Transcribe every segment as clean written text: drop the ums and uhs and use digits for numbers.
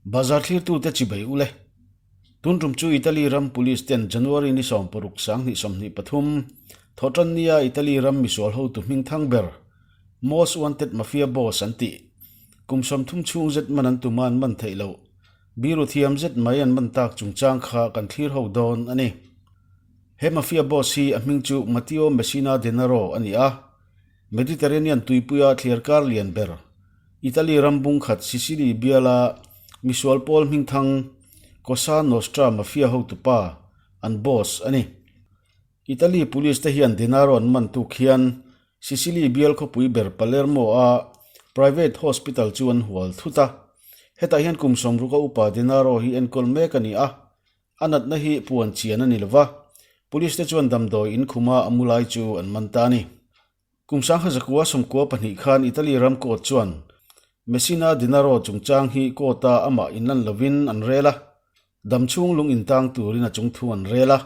Bazar thlirtute chibai ule. Tun tum chu Italy ram police ten January ni 16 2023 thawhtan nia Italy ram misual hotu hming thang ber Most Wanted Mafia Boss an tih kum 30 chhung zet man an tuma an man theih loh biru thiam zet mai an man tak chungchang kha kan thlir ho dawn a ni. He Mafia Boss hi a hming chu Matteo Messina Denaro a ni a, Mediterranean tuipuia thliarkar lian ber Italy ram bung khat Sicily biala misual pawl hmingthang Cosa Nostra Mafia hotupa an boss a ni. Italy police te hian Denaro an man tuk hian Sicily bial khawpui ber Palermo a private hospital chu an hual thut a. Hetah hian kum 60 a upa Denaro hi enkawl mek a ni a, a natna hi puan chian a ni lova, police te chuan damdawi inkhuma a mu lai chu an man ta a ni. Kum 1992 khan Italy ram court chuan Messina Denaro chungchang hi court-a amah inlan lovin an rel a, damchhung lung intang turin a chungthu an rel a.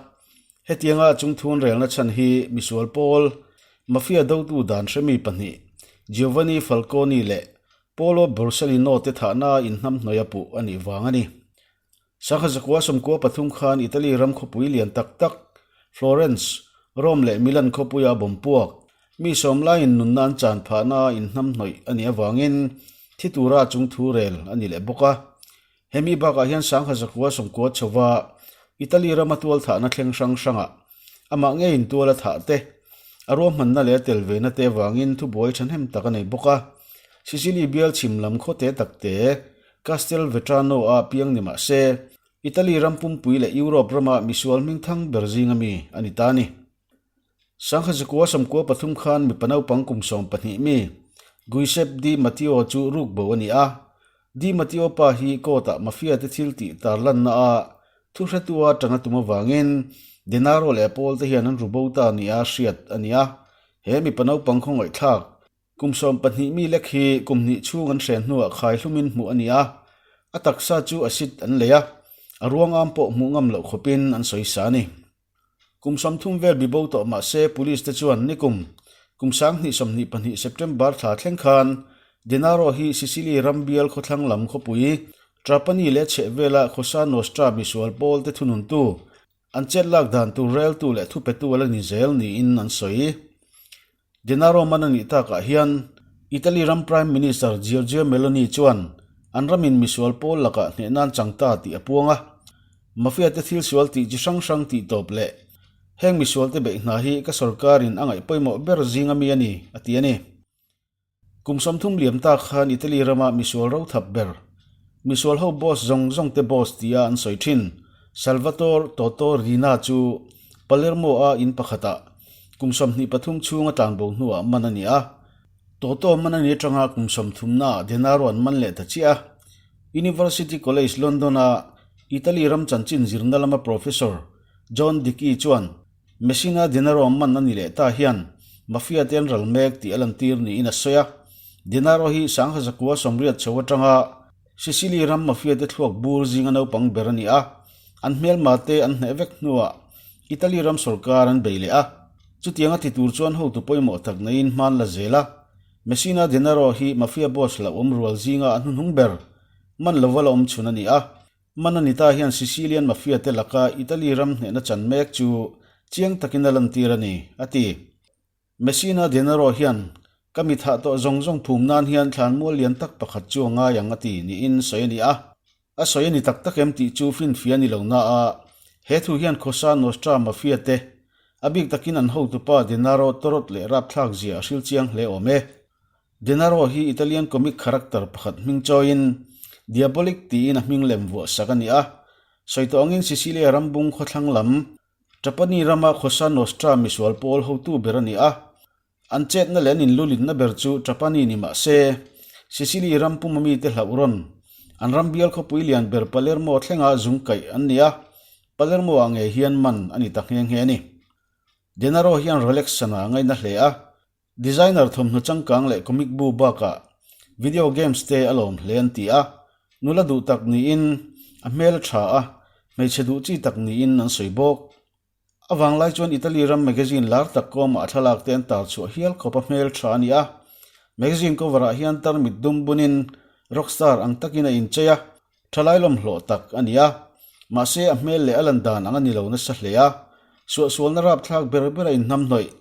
Hetianga a chungthu an relna chhan hi misual pawl, Mafia dotu dan hremi pahnih, Giovanni Falcone leh Paolo Borsellino te thahna inhnamhnawih a puh a nih vang a ni. 1993 khan Italy ram khawpui lian tak tak Florence, Rome leh Milan khawpuia a bawm puak. Mi sawm laiin nunna an chan phahna inhnamhnawih a nih avangin thi tura a chung thu rel a ni leh bawk a. Hemi bakah hian 1990 chhova Italy rama tual thahna thleng hrang hrangah amah ngeiin tual a thah te, a ruahmanna leh a tel vena te avangin thubuai thahnem tak a nei bawk a. Sicily bial chhim lam khaw te tak te Castelvetrano a piang ni mah se, Italy ram pumpui leh Europe rama misual hmingthang ber zinga mi a ni ta a ni. 1993 khan mipa naupang kum 12 mi Giuseppe Di Matteo chu ruk bo a ni a. Di Matteo pa hi court-ah mafia te thil tih tarlanna a thuhretua tana tum avangin Denaro leh a pawl te hian an ru bo ta nia hriat a ni a. He mipa naupang khawngaihthlak Kum 12 mi lek hi kum hnih chhung an hren hnuah khai hlumin hmuh a ni a, a taksa chu acid an lei a, a ruangam pawh hmuh ngam loh khawpin an sawi sa a ni. Kum 30 vel bibo tawh mah se police te chuan nikum kum 2022 September thla thleng khan Denaro hi Sicily ram bial khawthlang lam khawpui Trapani leh chhehvela Cosa Nostra misual pawl te thununtu an chet lak dan tur reltu leh thupetu a la ni zel niin an sawi. Denaro man a nih takah hian Italy ram Prime Minister Giorgia Meloni chuan an ramin misual pawl lakah hneh nan chang ta tih a puang a. Mafia te thil sual tih chi hrang hrang tih tawp leh heng misual te beih hna hi ka sorkarin a ngaih pawimawh ber zing ami a ni, a ti a ni. Kum 30 liam tak khan Italy rama misual ro thap ber, misual ho boss zawng zawng te boss tia an sawi thin Salvatore Toto Riina chu Palermo-a in pakhatah kum 23 chhunga tlanbo hnuah man a ni a. Toto man a ni atanga kum 30 naah Denaro an man leh ta chiah a. University College London-a Italy ram chanchin zirna lama Professor John Dickie chuan Messina Denaro man a ni leh ta hian Mafia te an ral mek tih a lantir niin a sawi a. Denaro hi 1980 chho atanga Sicily ram Mafia te thluak bur zinga naupang ber a ni a, an hmelma te an hneh vek hnuah Italy ram sorkar an bei leh a. Chutiang a ti tur chuan hotu pawimawh tak neiin hman la zel a. Messina Denaro hi Mafia boss hlauhawm rual zinga a hnuhnung ber man lova la awm chhun a ni a. Mananita hian Sicilian Mafia te laka Italy ram hnehna chan mek chu chiang takin a lantir a ni, a ti. Messina Denaro hian, Ka mi thah tawh zawng zawng phum nan hian thlanmual lian tak pakhat chu a ngai ang a ti niin sawi a ni a. A sawi a ni tak tak em tih chu finfia ni lo na a, he thu hian Cosa Nostra Mafia te, a bik takin an hotupa Denaro tawrawt leh rapthlak zia a hril chiang hle awm e. Denaro hi Italian comic character pakhat hming chawiin Diabolik tiin a hming lem vuah sak a ni a. Sawi tawh angin Sicilia ram bung khawthlang lam, Trapani rama Cosa Nostra misual pawl hotu ber a ni a. An chetna leh an inlulinna ber chu Trapani ni mah se, Sicily ram puma mite hlauh rawn, an ram bial khawpui lian ber Palermo thlenga zung kaih an ni a, Palermo-ah ngei hian man a ni ta nghe nghe a ni. Denaro hian Rolex sana a ngaina hle a. Designer thawmhnaw changkang leh comic bu bakah video games te a lawm hle an ti a, nula duh tak niin a hmel a tha a, hmeichhe duh chi tak niin an sawi bawk. A vanglai chuan Italy ram magazine lar tak kawmah a thlalak te an tar chhuah hial khawp a hmel tha a ni a, magazine cover ah hian tarmit dum bunin rockstar ang takin a inchei a. Thalai lawmhlawh tak a ni a, mahse a hmel leh a lan dan ang a ni lo nasa hle a, suahsualna rapthlak ber ber a inhnamhnawih,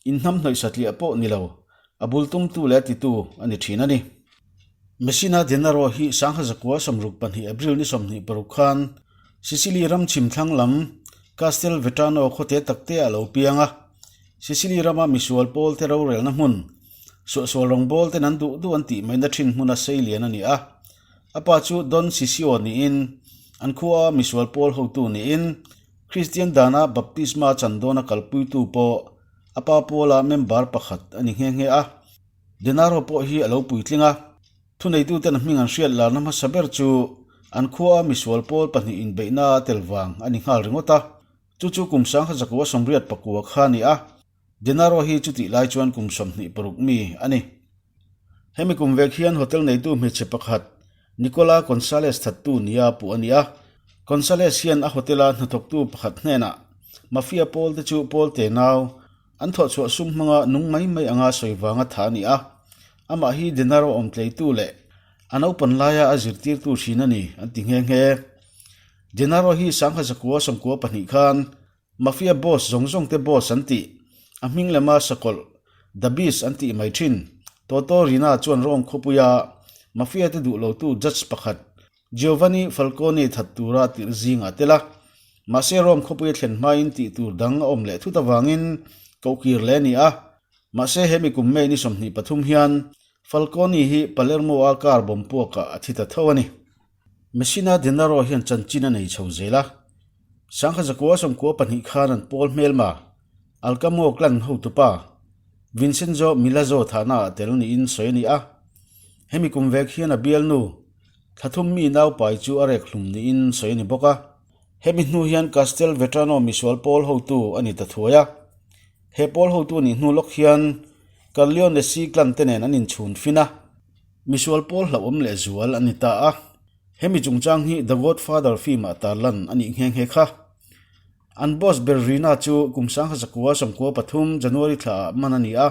inhnamhnawih satliah pawh ni lo, a bul tumtu leh a titu a ni thin a ni. Messina Denaro hi Sangha zakua 62 April ni 26 khan Sicily ram chhim thlang lam Castelvetrano khawte takte ah a lo piang a, Sicily rama misual pawlte rorelna hmun, suahsual rawngbâwl ten an duh duh an tih maina ṭhin hmuna sei lian a ni a. A pa chu Don Sisio niin, an khua misual pawl hotu niin, Kristian dana baptisma chan dawna kalpuitu pawh a pa pawla member pakhat a ni nghe nghe a. Denaro pawh hi a lo puitling a, thuneituten a hming an hriat larna hmasa ber chu an khua misual pawl pahnih inbeihna a tel vang a ni nghal ringawt a, chu chu kum sangha zakua sawmriat pakua kha a ni a. Denaro hi chutih lai chuan kum 26 mi a ni. Hemi kum vek hian hotel neitu hmeichhe pakhat Nicola Gonzalez thattu nia puh a ni a. Gonzalez hian a hotel-a hnathawktu pakhat hnenah Mafia pawlte chu pawl te nau an thawhchhuah sum hmanga nung mai mai anga sawi vanga tha a ni a. Amah hi Denaro awmtleitu leh a naupan laia a zirtirtu thin a ni an ti nghe nghe. Denaro hi sangha zakua 92 khan Mafia boss zawng zawng te boss an tih, a hming lema sakawlh, The Beast an tih mai thin. Toto Riina chuan Rome khawpuia Mafia te duh lotu judge pakhat, Giovanni Falcone that tura tirh zing a tel a. Mahse Rome khawpuia thlen hmain tih tur dang a awm leh thut avangin kohkir leh a ni a. Mahse hemi kum May ni 23 hian Falcone hi Palermo-a car bomb puakah a thi ta tho a ni. Messina Denaro hian chanchin a nei chho zel a. Sangha zakua 92 khan an pawl hmelma Alcamo clan hotupa Vincenzo Milazzo thahna ah tel niin sawi a ni a. Hemi kum vek hian a bialnu Thlathum mi naupai chu a rek hlum niin sawi a ni bawk a. Hemi hnu hian Castelvetrano misual pawl hotu a ni ta thuai a. He pawl hotu nih hnu lawk hian Corleonesi clan te nen an inchhun fin a. Misual pawl hlauhawm leh zual a ni ta a. Hemi chungchang hi The Godfather film-ah tarlan a nih nghe nghe kha. An boss ber Rina chu kum sangha zakua 93 January thlaah man a ni a.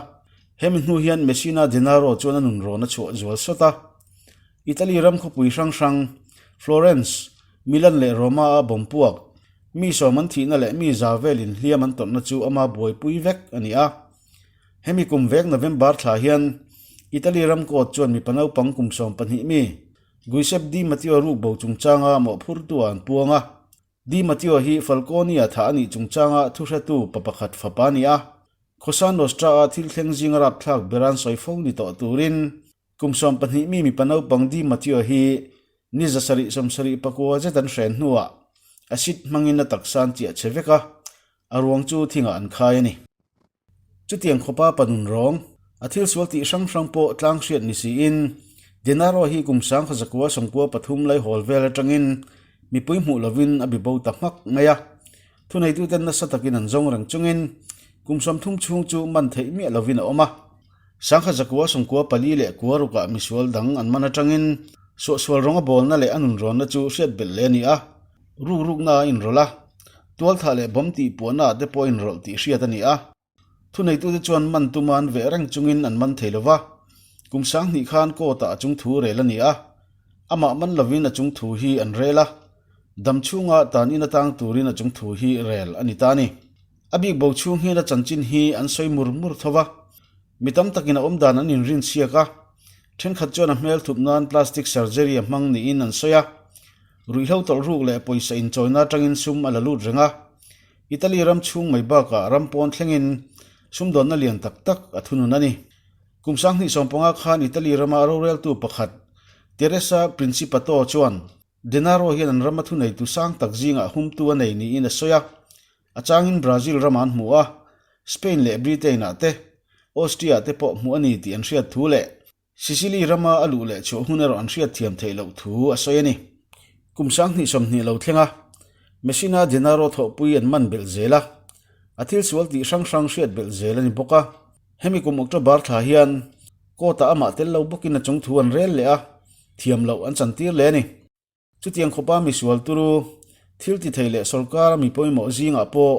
Hemi hnu hian Messina Denaro chuan a nun rawn a chhuah zual sawt a. Italy ram khawpui hrang hrang, Florence, Milan leh Roma-a bomb puak, mi sawm an thihna leh mi za velin hliam an tawrhna chu ama buaipui vek a ni a. Hemi kum vek November thla hian Italy ram court chuan mipa naupang kum 12 mi Giuseppe Di Matteo rukbo chungchanga mawhphurtu ah an puang a. Di Matteo hi Falcone-a thah a nih chungchanga thuhretu pa pakhat fapa a ni a. Cosa Nostra-a thil thleng zinga rapthlak ber an sawi fo ni tawh turin kum 12 mi mipa naupang Di Matteo hi ni 7 74 zet an hren hnuah acid hmangin a taksa an chiah che vek a, a ruang chu thingah an khai a ni. Chutiang khawpa pa nun rawng, a thil sual tih hrang hrang pawh tlang hriat ni siin, Denaro hi kum sangkha zakua 93 lai hawl vel atangin mipui hmuh lovin a bibo ta hmak mai a. Thuneituten nasa takin an zawng reng chungin kum 30 chhung chu man theih miah lovin a awm a. Sangkha zakua 94 leh kua rukah misual dang an man atangin suahsual rawng a bawlna leh a nun rawnna chu hriat belh leh a ni a. Ruk rukna a inrawlh a, tualthah leh bawm tih puahna ah te pawh a inrawlh tih hriat a ni a. Thuneitute chuan man tuma an veh reng chungin an man thei lova, kum 2000 khan court ah a chung thu rel a ni a. Amah man lovin a chung thu hi an rel a, dam chhunga tan in atang turin a chung thu hi rel a ni ta a ni. A bik bo chhung hian a chanchin hi an sawi mur mur tho va, mi tam takin a awmdan an inrin chhiak a, thenkhat chuan a hmel thup nan plastic surgery a hmang niin an sawi a. Ruihhlo tawlh ruk leh pawisa inchawina atangin sum a la lut reng a, Italy ram chhung mai bakah ram pawn thlengin sumdawnna lian tak tak a thunun a ni. Kum 2015 khan Italy rama roreltu pakhat Teresa Principato chuan Denaro hian an rama thuneitu sang tak zingah humtu a nei niin a sawi a, a changin Brazil ramah an hmu a, Spain leh Britain-ah te, Austria-ah te pawh hmuh a ni tih an hriat thu leh Sicily rama a luh leh chhuah hun erawh an hriat thiam theih loh thu a sawi a ni. Kum 2020 lo thleng a, Messina Denaro thawhpui an man belh zel a, a thil sual tih hrang hrang hriat belh zel a ni bawk a. Hemi kum October thla hian court-ah amah tel lo bawkin a chung thu an rel leh a, thiam loh an chantir leh a ni. Chutiang khawpa misual turu, thil ti thei leh sorkara mi pawimawh zingah pawh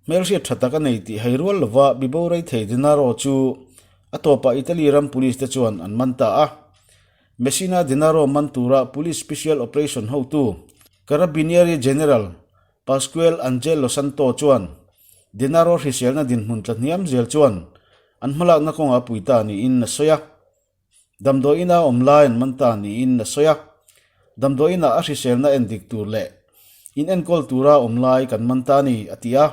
hmelhriat tha tak a nei tih hai rual lova bibo rei thei Denaro chu a tawpah Italy ram police te chuan an man ta a. Messina Denaro man tura Police Special Operation hotu Carabinieri General Pasquale Angelo Santo chuan Denaro hriselna dinhmun tla hniam zel chuan an hmalakna kawngah a pui ta niin a sawi a. Damdawiina awm lai an man ta niin a sawi a. Damdawiinah a hriselna en dik tur leh in enkawl tura awm lai kan man ta a ni, a ti a.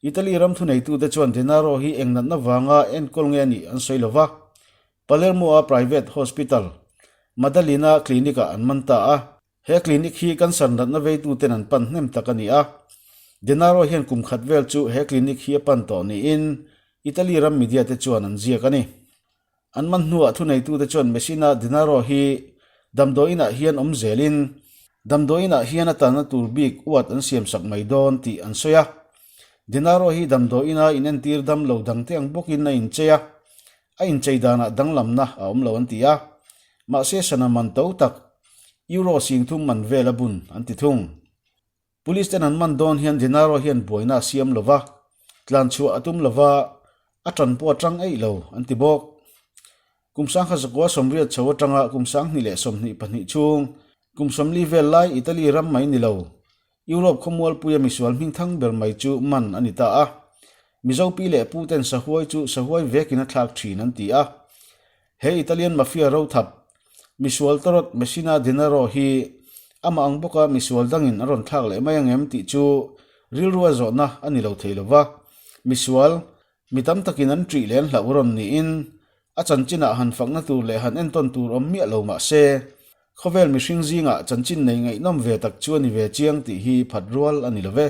Italy ram thuneitute chuan Denaro hi eng natna vanga enkawl nge a nih an sawi lo va. Palermo-a private hospital Maddalena Clinic-ah an man ta a. He clinic hi cancer natna veituten an pan hnem tak a ni a. Denaro hian kum khat vel chu he clinic hi a pan tawh niin Italy ram media te chuan an ziak a ni. An man hnuah thuneitute chuan Messina Denaro hi damdawiinah hian awm zelin damdawiinah hian a tanna tur bik uat an siamsak mai dawn tih an sawi a. Denaro hi damdawiina inentir dam lo dangte ang bawkin a inchei a, a inchei danah danglamna a awm lo an ti a. Mahse sana man to tak Euro singthum man vel a bun an ti thung. Police ten an man dawn hian Denaro hian buaina a siam lo va, tlan chhuah a tum lo va, a tan pawh a tang eih lo an ti bawk. Kum sangkha zakua sawmriat chho atanga kum sanghnih leh 22 chhung kum 40 vel lai Italy ram mai ni lo Europe khawmualpuia misual hmingthang ber mai chu man a ni ta a. Mizo pi leh pu ten sahuai chu sahuai vekin a thlak thin an ti a. He Italian mafia rothap, misual tawrawt Messina Denaro hi amah ang bawka misual dangin a rawn thlak leh mai ang em tih chu rilrua zawhna a ni lo thei lo va. Misual, mi tam takin an ṭih leh an hlauh rawn niin a chanchinah han fakna tur leh han entawn tur awm miah lo mah se, khawvel mihring zingah chanchin nei ngaihnawm ve tak chu a ni ve chiang tih hi phat rual a ni lo ve.